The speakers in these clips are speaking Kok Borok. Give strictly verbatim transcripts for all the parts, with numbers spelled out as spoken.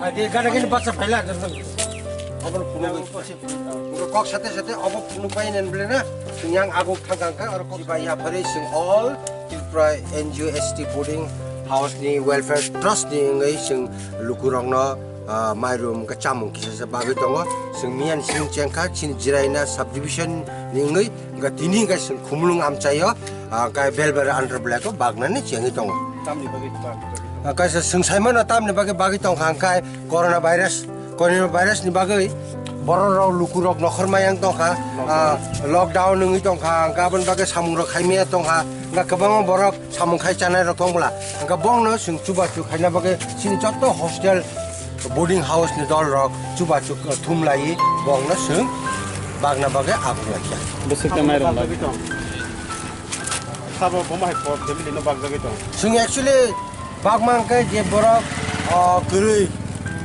Adi gana gini basa phaila, abon phunuk. Kok sate sate abo phunuk bai nen bele na, yang aguk thang thang kha, aro kok ba ya phare sing all Tripura N G O S T boarding house ni welfare trust ni wngwi sing lukurokno, ah, mairum ka chamung kisa sa bagwi tongo. Sing miyan sing chengkha, chini Jiraina subdivision ni wngwi, ka tini ka sing khumulung amchaio, ah, ka belbera under black o bagnani chengwi tongo. Tamni bagwi bag jagwi tongo. Ah, kaisa sing saimano tamni bagwi bagwi tongkha, hwnkhe corona virus, corona virus ni bagwi borok rok lukurok nokhor mayang tongkha, ah, lockdown wngwi tongkha, hwnkhe aboni bagwi samung rok khaimaya tongkha, hwnkhe kwbangma borok samung khai chanai rok tong bwla, hwnkhe bongno chwng chubachu khaina bagwi chini joto hostel boarding house ni dol rok chubachu thum laiwi bongno chwng bagna bagwi agung laikha. Bwswk ta mairum bagwi tong. Sabo bo hai por family no bag jagwi tong. Chwng actually bagma hwnkhe je borok, o, kwrwi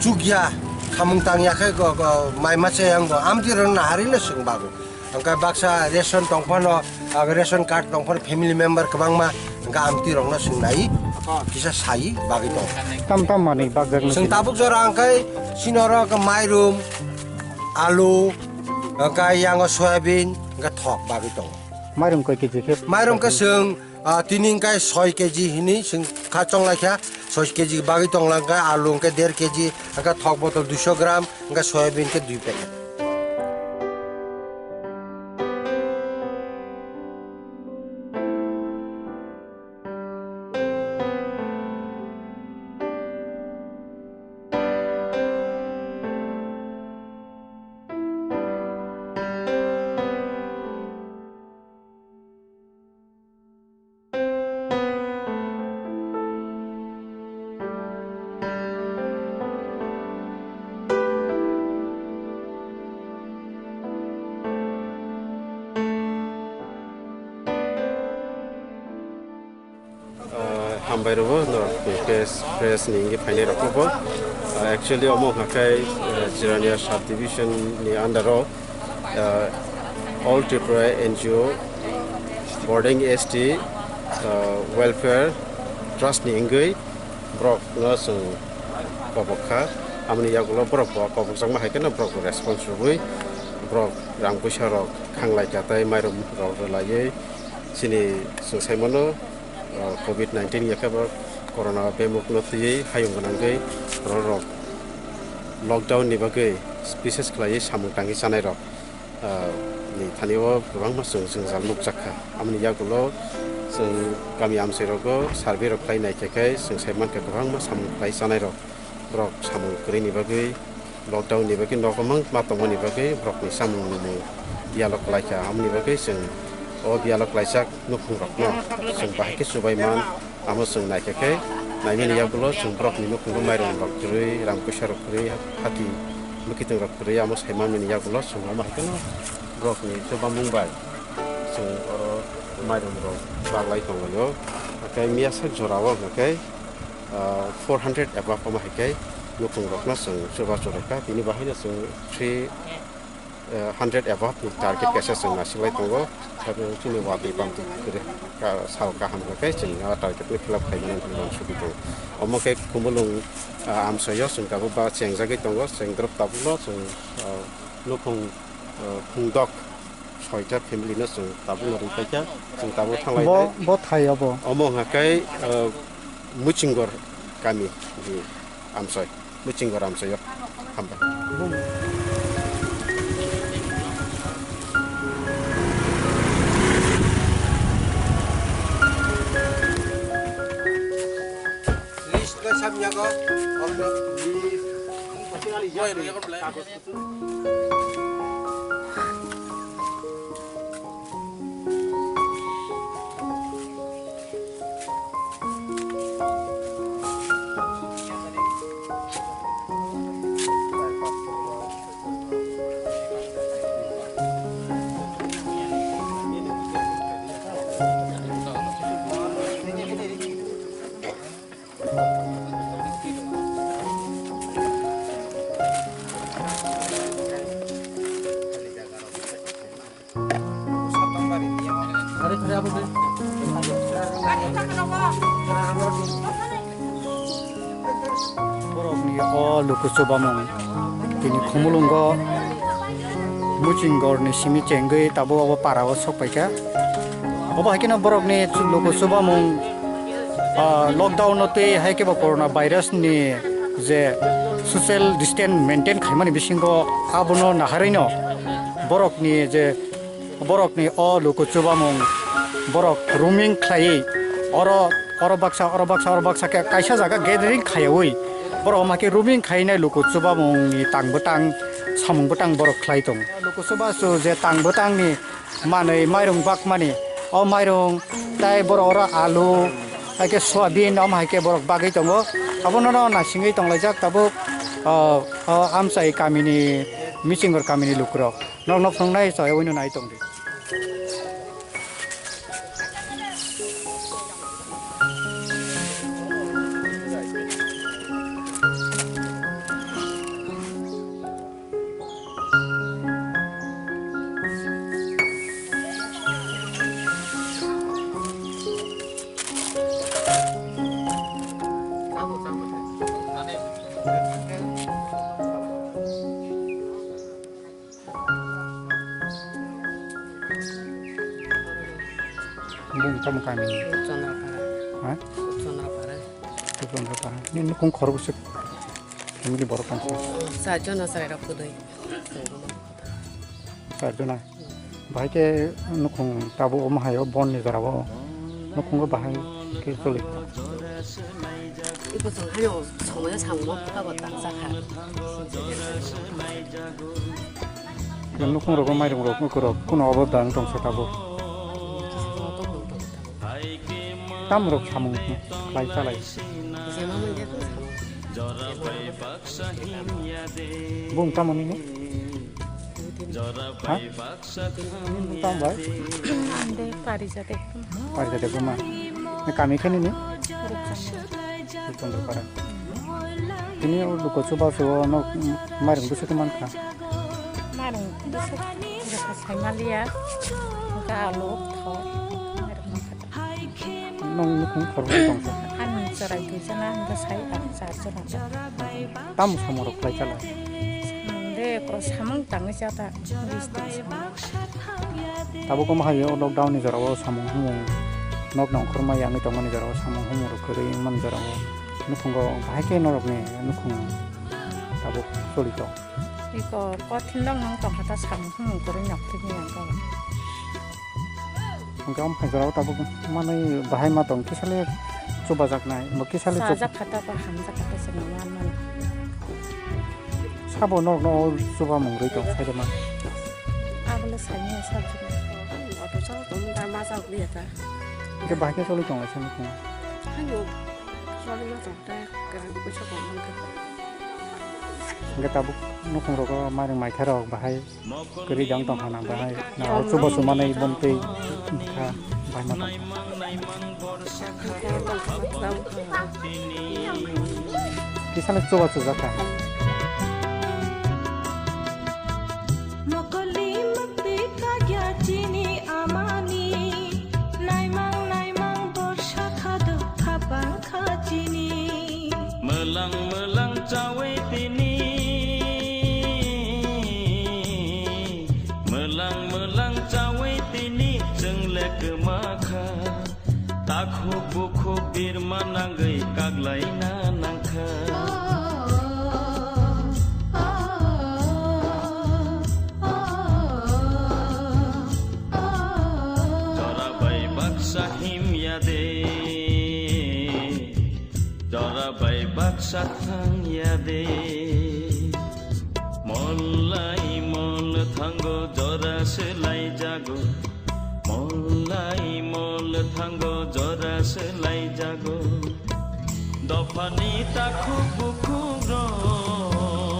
chukya, samung tangya khe go, go, mai masa yang go, amtwi rwna harino chwng bago. Hwnkhe baksa ration tongphano, ag ration card tongphano family member kwbangma hwnkhe amtwi rokno chwng nai kisa sai bagwi tong. Tam tam manwi bag jagwi. Chwng tabuk jora hwnkhe sinoro hwnkhe mairum, alu, hwnkhe yango soyabin, hwnkhe thok bagwi tongo. Mairum koi keji khe? Mairum khe chwng, ah, tini hwnkhe soi keji hini chwng kha chong laikha, soi keji bagwi tong langkha, alu hwnkhe der keji, hwnkhe thok botol duiso gram, hwnkhe soyabin khe dui packet. Ah, hambai rwbo norok ni press, press ni wngwi phainai rokno bo. Ah, actually omo hwnkha khe, eh, Jirania subdivision ni under o, ah, All Tripura N G O Boarding S T, ah, Welfare Trust ni wngwi borok no chwng kobok kha. Amoni yagulo borok bo kobokjakma hai kheno borok bo response rwui borok rang puisa rok khanglai kha tei mairum rok rwlaiwi chini chwng sai mano. Ah, covid nineteen ya khe bo corona bemuk no twiwi hayung gwnangwi borok rok lockdown ni bagwi bises khlaiwi samung tangwi chanai rok, ah, ni thani o kwbangma chwng jwngjal nukjak kha. Amoni yagulo chwng kami amchai rogo survey rok khlai nai khe khe chwng sai mankha kwbangma samung khlai chanai rok. Borok samung kwrwini bagwi, lockdown ni bagwi nogo mang ma tongmani bagwi borokni samung nungmung biyalo kwlaikha. Amoni bagwi chwng o biyalo kwlaijak nukhungrokno chwng bahai khe chubai man, amo chwng naikha khe naimani yagulo chwng borokni nukhungo mairum rok kwrwi, rang puisa rok kwrwi, hati mwkhitwng rok kwrwi, amo sai manmani yagulo chwng omo hai kheno borokni chubamung bai chwng oro mairum rok baglai tonglaio. Haikhe miyasa jorao hwnkhe ah, four hundred above omo hai khe nukhungrokno chwng chubachu rwkha, bini bahaino chwng three hundred above ni target kaisa chwng naisiklai tongo. Sabo chini watwi bamtwi kwrwi ka sal kaham hwnkhe chwng a target no fill up khaimani hwnwi uansugwi tongo. Omo khe Khumulwng, ah, amchaio chwng tabuk ba chengjagwi tongo, chwng drop tabukno chwng, ah, nukhung, ah, khungdok soita family no chwng tabuk no rwkhaikha, chwng tabuk thanglai bo nai. Bo thai abo. Omo hwnkha khe, uh, Muchingor kami ni amchoi, Muchingor amchoi o hambai. List khe samyago, list. O luku chubamung tini Khumulwngo Muchingorni simi chengwi tabuk obo para o sok paikha. Obo hai kheno borokni chu-, luku chubamung, ah, lockdown no twi hai khe bo corona virus ni je social distance maintain khaimani bisingo abono naharwi no borokni je Borokni o luku chubamung borok roaming khlaiwi oro, oro baksa, oro baksa, oro baksa khe kaisa jaga gathering khaiwi borok omo khe roaming khainai luku chubamungni tang bwtang samung bwtang borok khlai tongo. Luku chubachu je tang bwtangni manwi mairung bakmani, o mairung tai borok oro alu, hai khe soyabin, omo hai khe borok bagwi tongo. Abono no naisingwi tonglaijak tabuk, o, o amchai kamini, Michingor kamini lukurok. Nok nok songnai chaya wino nai tongdi. Bung tamo kami ni? Chandrapara. Ha? Chandrapara. Chandrapara. Ni nukung khorok se family borok tangsa. Sa jona sarai rok kudui. Sa jona. Bahai ke nukung tabo omo hayo bon ni jora o. Nukhungo bahai khe choli. Iko chwng haino somoyo samungma phuta bo tang sakha. Nukhung rogo mairung rok nukhung rok kuno obo dang tong sakha bo. Tam rok samung khlai chalai. Jema mande to samung. Bung tamo nini? Ha? Nini bung tamo bai? Ande Parijade. Parijade buma. Ni kami khe nini? Rupchandra. Rupchandra para. Tini o luku chubachu o nok mairung bwswk mankha. Mairung bwswk bwswk saimaliya. Hwnkhe alu, thok, mairung mankha. Nong nukhung khoroksa tongsa. Ani chwrai duijana, hwnkhe sai ang charjana. Tamo samung rok khlai chala? Samung de, ko samung tangwi chata, bistri samung. Tabuk omo hai o lockdown ni jora o samung humung nok nongkhor ma yangwi tongmani jora o samung humung rok kwrwi wngmani jora o nukhungo bahai khe norokni nukhung tabuk choli tong. Iko kothin nok nong tongkha ta samung humung kwrwi nok thikni ang khe. Hwnkhe omo hai jora o tabuk manwi bahai ma tong kisale chubajaknai bo kisale chuk. Chajak kha ta ba hamjak kha ta se nang wan mano. Sabo norokno o chubamung rwi tong saida ma. Abole sani sa chuk. Oto sa tong da ma sa liya ta. Hwnkhe bahai khe choli tong lai sani kung. Hayo choli ma tong ta kwrang kisa kong man kha. Hwnkhe tabuk nukhung rogo mairung maitha rok bahai. Kwrwi jang tongkha nang bahai. Na o chubachu manwi bontwi bwkha bahai ma tongkha. Kisano chubachu jakha. Mokoli mukti kagya chini amani. Naimang naimang borsa khado khapang kha chini. Mwlang mwlang chawi tini, mwlang mwlang chawi tini chwng le kwma kha. Takhuk bukhuk birma nangwi kaklaina nangkha. Jora bai baksa himya de, jora bai baksa thangya de. Mol lai mol thango jora swlai jago, mol lai mol thango jora swlai jago. Dophani takhuk bukhuk rok,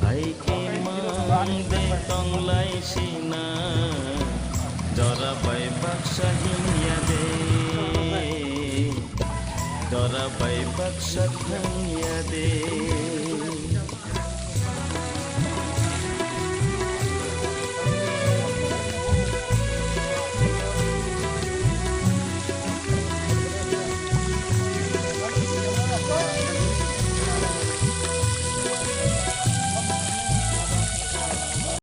hai khe mang de tong lai sina, jora bai baksa himya de, jora bai baksa thangya de.